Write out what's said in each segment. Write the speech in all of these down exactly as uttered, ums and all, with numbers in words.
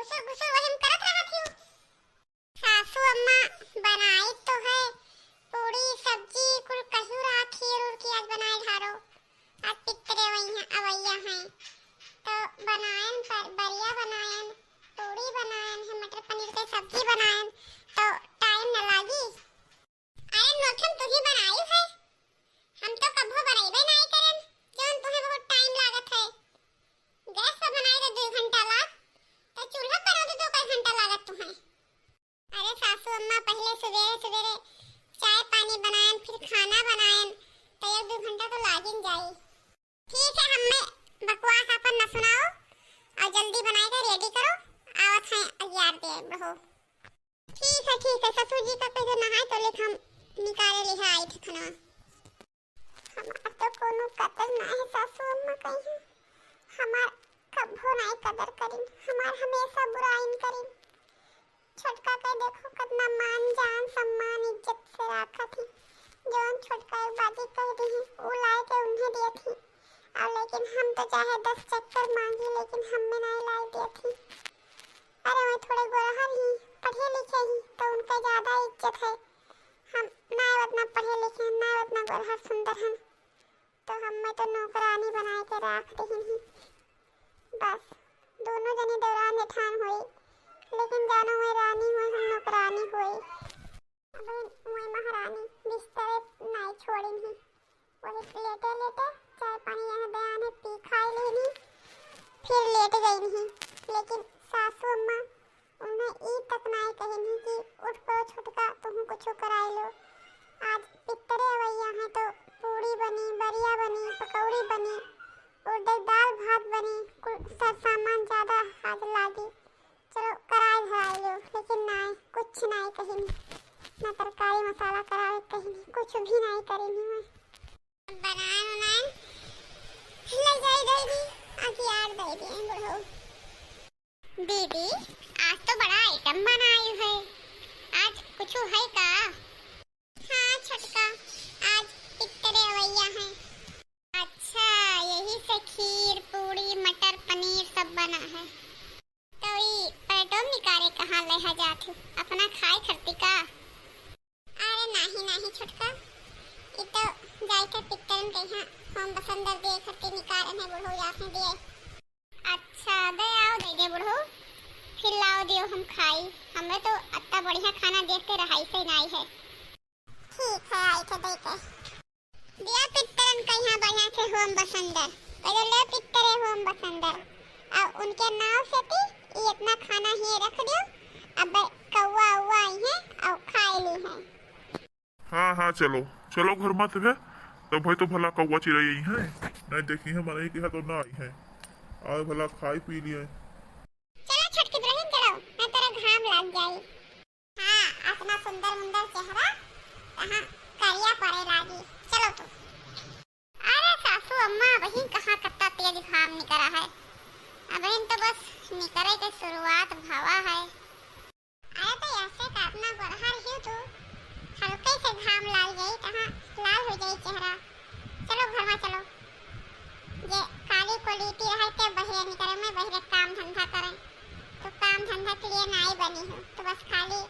घुसुर घुसुर वही में करत रहत हियो। सासू अम्मा बनाई तो है, पूड़ी सब्जी कुल कहियो रहा, खीर उर की आज बनाए ढारो। आज पितरे वही हैं, अवैया हैं, तो बनायन, बर-, बरिया बनायन, पूड़ी बनायन है, मटर पनीर के सब्जी बनायन, तो टाइम न लागी। अरे नोखन, तू ही बनाई है, हम तो कभो बनइबे नाई करन, जौन तुहे बहुत टाइम लागत है। गैस पर बनाई तो दो घंटा लाग, तो चूल्हा पर तो दो कई घंटा लागत तुहे। अरे सासू अम्मा, पहिले सुबेरे सुबेरे चाय पानी बनायन, फिर खाना बनायन, तो एक दो घंटा तो लागिन जाई। ठीक है, हमें बकवास अपन न सुनाओ और जल्दी बनाए के रेडी करो, आवत हैं अगियार दे बहू। ठीक है, ठीक है, ससुर जी का कह दो नहाए तो लेख हम निकाले लिहा आई थे खनवा। हमार तो कोनो कदर ना है सासू अम्मा कहीं, हमार कभो नाई कदर करिन, हमार हमेशा बुराइन करिन। छोटका के देखो कितना मान जान सम्मान इज्जत से राखत ही। जौन छोटका एक बाजी कह दी ही, उ लाए के उन्हें दियत ही। और लेकिन हम तो चाहे दस चक्कर मांगी, लेकिन हमें नाई लाए दियत ही। अरे वह थोड़े गोरहर ही, पढ़े लिखे ही, तो उनका ज्यादा इज्जत है। हम नाई उतना पढ़े लिखे हैं, नाई उतना गोरहर सुंदर हैं। तो हम्मे तो नौकरानी बनाए के राख देहिन ही। बस, दोनों जनी देवरान जेठान होई, लेकिन जानो वही रानी होई, हम नौकरानी होई। अब वही महारानी बिस्तरे नाई छोड़िन ही, वही लेटे लेटे चाय पानी यहाँ बयान है पी खाई लेनी, फिर लेट गई नहीं। लेकिन सासू अम्मा उन्हें ई तक नाई कहिन ही कि उठ पड़ो छोटका, तुहूँ कुछ कराई लो। आज पितरे अवैया हैं तो पूड़ी बनी, बरिया बनी, पकौड़ी बनी, उड़द दाल भात बनी, कुल सर सामान ज्यादा आज लागी। चलो कराई धराई लो, लेकिन नाई, कुछ नाई कहिन, ना तरकारी मसाला करावे कहिन, कुछ भी नाई करिन ही। बनान उनान ले जाई दे दी, अगियार दे दी बुढ़ऊ। दीदी, आज तो बड़ा आइटम बनाई है, आज कुछ है का? हाँ छोटका, आज पितरे अवैया हैं। अच्छा, यही से खीर, पूड़ी, मटर पनीर सब बना है। तो ई पेटो निकारे कहाँ लेहा जात हो, अपना खाए खरती का? अरे नाही नाही छोटका, ई तो जाई के पितरन कहिया होम बसंदर दिए खरती निकारे में बुढ़ऊ जात हैं दिए। अच्छा, दे आओ, दे दे बुढ़ऊ, फिर लाओ दियो हम खाई। हमें तो अत्ता बढ़िया खाना देख के रहाई से नाई है। ठीक है, आई थे दे के। दिया पितरन कहिया बढ़िया से होम बसंदर, कह दो ले पितरे होम बसंदर। अब उनके नाव से ती ई इतना खाना ही रख दियो, अब कौआ उआ आई है और खाए ली है। हाँ, हाँ, चलो, चलो घर मत है, तब भाई तो भला कौआ चिरई आई है, नहीं देखी है मनई के यहाँ तो ना आई है, आज भला खाई पी लिए। चलो छोटकी दुल्हन चलो, ना तेरा घाम लाग जाई। हाँ, अपना सुंदर मुंदर चेहरा कहाँ करिया पड़े लागी। चलो तू। अरे सासू अम्मा, अबहिन कहाँ कत्ता तेज घाम निकरा है, अबहिन तो बस निकरे के शुरुआत भवा है। अरे तो ऐसे का अपना गोरहर ही तू, हल्के से घाम लाग जाई, कहाँ लाल हो जाई चेहरा। चलो घर में चलो। जे काली quality रहे ते बहिरे निकरे में बहिरे काम धंधा करे। तो काम धंधा के लिए नाई बनी हो, तो बस खाली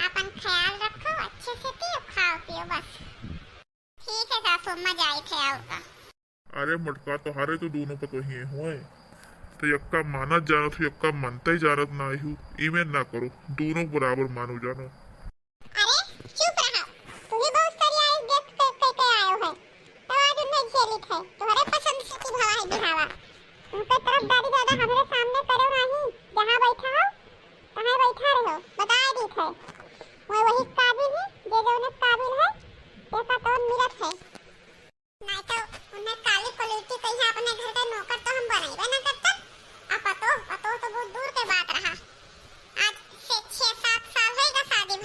आपन ख्याल रखो अच्छे से, पियो खाओ पियो बस। ठीक है सासू अम्मा, जाई थे और का। अरे मोटका, तोहारे तो दोनों पतोहिए हुए, तो यक्का मानत जानत हो, यक्का मनते जानत नाई हो, इमे ना करो, दोनों बराबर मानो जानो। अरे चुप रहा, तू ही बहुत सारी आइस देख के, के, के आयो है, तो आज उन्हें झेलित है, तुम्हारे पसंद से की भावा है बिहावा, उनके तरफ दादी दादा हमारे सामने करो नहीं, जहाँ बैठा हो, कहाँ बैठा रहो, बता दी थे, वह वही काबिल ही, जे जो उन्हें काबिल है, ऐसा कौन मिलत है। नाई तो उन्हें काली quality कहिया अपने घर के नौकर तो हम बनइबे ना करतन। आ पतोह, पतोह तो बहुत दूर के बात रहा। आज से छह सात साल होइगा शादी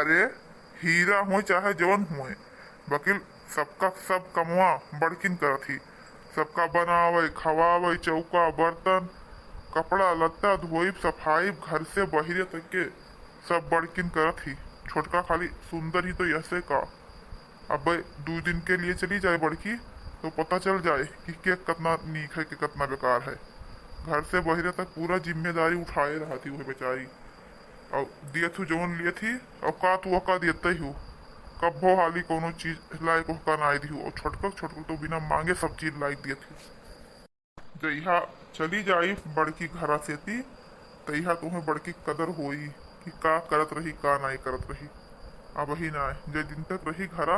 अरे, हीरा होय चाहे जवन होय, बकिल सबका सब कमवा बड़किन करत ही। सबका बनावै, खवावै, चौका, बर्तन, कपड़ा, लत्ता धोइब, सफाई, घर से बहिरे तक के सब बड़किन करत ही। छोटका खाली सुंदर ही तो यहसे का। अबे दू दिन के लिए चली जाए बड़की, तो पता चल जाए कि के कतना नीक है, के कतना बेकार है। घर से बहिरे तक पूरा जिम्मेदारी उठाए रहत ही वह बेचारी। अउ दियत हूँ जवन लियत ही, अउ का तू ओका दियत ही हो? कब्बो हाली कौनो चीज लायक ओहका नाय दिहू, अउ छोटकक छोटकक तो बिना मांगे सब चीज लायक दियत ही। जइहा चली जाई बड़की घरा सेती, तइहा तुहें बड़की कदर होई कि का करत रही, का नाय करत रही। अबही नाय, जे दिन तक रही घरा,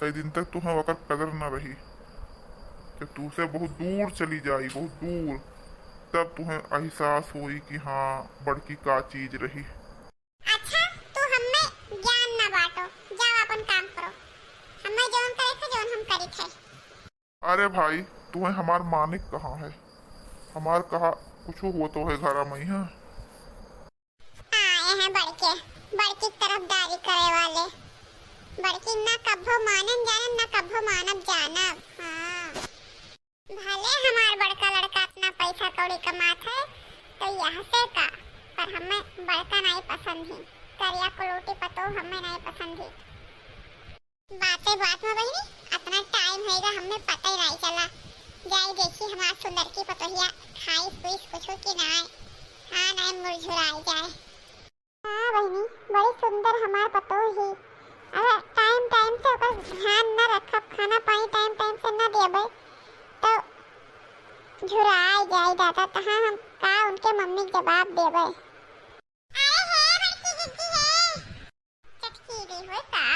तई दिन तक तुहें ओकर कदर न रही। जब तू से बहुत दूर चली जाई, बहुत दूर, तब तुहें एहसास होई कि हाँ, बड़की का चीज रही। अच्छा, तू हम्मे ज्ञान ना बांटो, जाओ अपन काम करो। हम्मे जौन करे थे, जौन हम करी थे। अरे भाई, तुहें हमार मानिक कहाँ है? हमार कहा कुछ हुआ तो है घरा में ही, हाँ? आए हैं बड़के, बड़की तरफदारी करे वाले। बड़की ना कब्बो मानन जानब, ना कब्बो मानब जानब। हाँ। भले हमार बड़का लड़का इतना पैसा कौड़ी कमात है, तो यहसे का, पर हमें बड़का नाई पसंद ही। करिया कुलूटी पतोह हमें नाई पसंद ही। बाते बात में बहिनी, इतना टाइम होएगा, हमें पता ही नाई चला। जाई देखी हमार सुंदर की पतोहिया खाइस पीस कुछो कि नाई। हाँ, नाई मुरझुराई जाए। हाँ बहिनी, बड़ी सुंदर हमार पतोह ही। अगर टाइम टाइम से ओकर ध्यान न रखब, खाना पानी टाइम टाइम से न देबे, तो झुराई जाई दादा। तहाँ हम का उनके मम्मी के जवाब देबे? अरे हे बड़की जिज्जी हे। चटकीली होय का?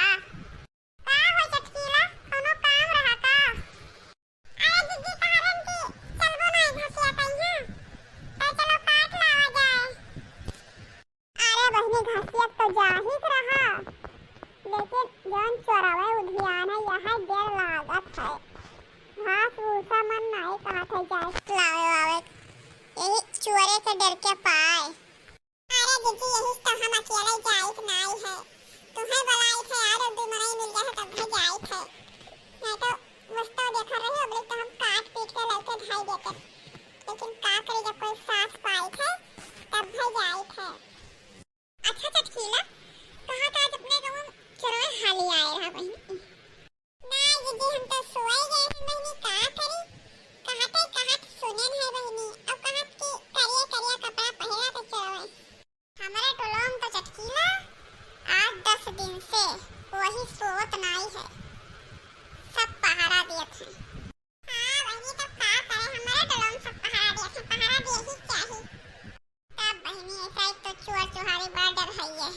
का होय चटकीला? कौनो काम रहा का? अरे जिज्जी, कहा रहन कि चलबो ना घसिया कहीं, तो चलो काट लावा जाए। अरे बहिनी, घसिया तो जाहित रहा, लेकिन जौन चोरवे उधियान है, यह देर लागत है। घास भूसा मन नाई कहत है जाए लावे वावे, यही चोरे के डर के पाए। अरे दीदी, यही तो हम अकेले जाइत नाई है, तुम्हें बुलाइत है यार, दू मनई मिल जाए तब भी जाइत है, नहीं तो वस्तु देखा रही, ओबले तो हम काट पीट के लइके धाई देते, लेकिन का करी, जब कोई साथ पाइत है तब भी जाइत है। अच्छा चटकीला, कहा था आज अपने गाँव चोरवे हाली आए रहा बहिनी? ना दीदी, हम तो सोए गए हैं बहिनी, का करी? कहते कहत सुने नहीं बहिनी, अब कहत कि करिया करिया कपड़ा पहिरा तो चोरवे। हमरे टोलो में तो चटकीला आज दस दिन से वही सोवत नाई है, सब पहरा दियत है। हाँ बहिनी, तब का करे, हमरे टोलो में सब पहरा दियत है, पहरा दिए ही चाही। तब बहिनी, ऐसा एक तो चोर चुहारी बड़ा डर है ये।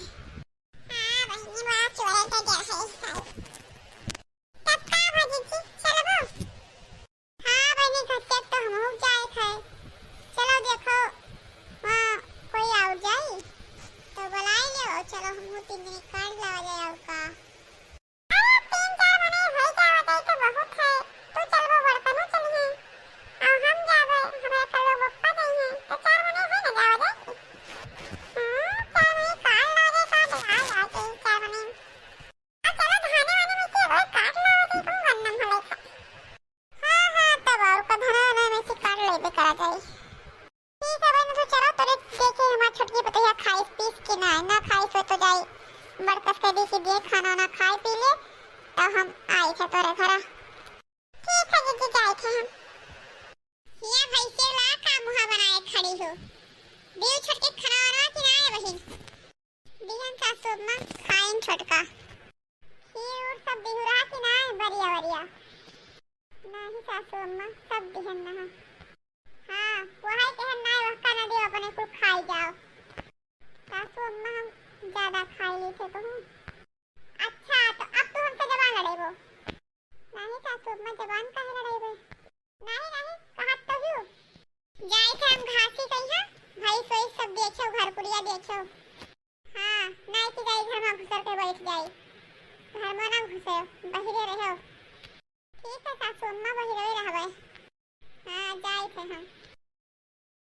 हाँ बहिनी, बड़ा चोर के डर है। तब का भौजी जी, चलबो? हाँ बहिनी, घसिया तो हमहू जाए खाए। चलो देखो, वहाँ कोई और जाई तो बुलाई ले, चलो हमहू तीन दिन काट लावा जाए और का। अरे तीन चार मने हो जावा जाए तो बहुत है। तू चलबो, बड़कनू चलिए, और हम जाबे, हमरा कल्लो बप्पा जाइए, तो चार मने हो न जावा जाए। हम्म, चार मने काट लावा जाए, काट लावा जाए, चार मने। आ चलो धाने वाने में से कोई काट लावा जाए, तुम गन्नम हले खा। हाँ, हाँ, तब और का धना वना में से काट लेबे करा जाई। ठीक है बहन, तो चलो तोरे देखे हमार छोटकी पतोहिया खाइस पीस कि ना, ना खाइस हो तो जाई बड़कस के दी कि दे खाना ना खाए पी ले, तब हम आई थे तोरे घरा। ठीक है दीदी, जाए थे हम। या भैंसे ला का मुँह बनाए खड़ी हो, देव छोटके खाना वाना कि ना है बहिन? बिहन सासू अम्मा खाइन छोटका। खीर उर सब बिहुरा कि ना है बरिया बरिया? नाही सासू अम्मा, सब दिहन ना। हाँ, वही कहन ना, वहका ना दियो, अपने कुल खाई जाओ। सासू अम्मा हम ज्यादा खाई ली थे कहूँ। अच्छा, तो अब तू हमसे जबान लड़ेबो? नाही सासू अम्मा, जबान काहे लड़ेबे? नाही, नाही, कहत तो हूँ। जाए थे हम घासी कहिया, भैंस वैस सब देखो, घर कुड़िया देखो। हाँ, नाई की जाई घर में घुसर के बैठ जाई। घर में ना घुसे, बहिरे रहो। ठीक है सासू अम्मा, बहिरे रहबे। हाँ, जाए थे हम।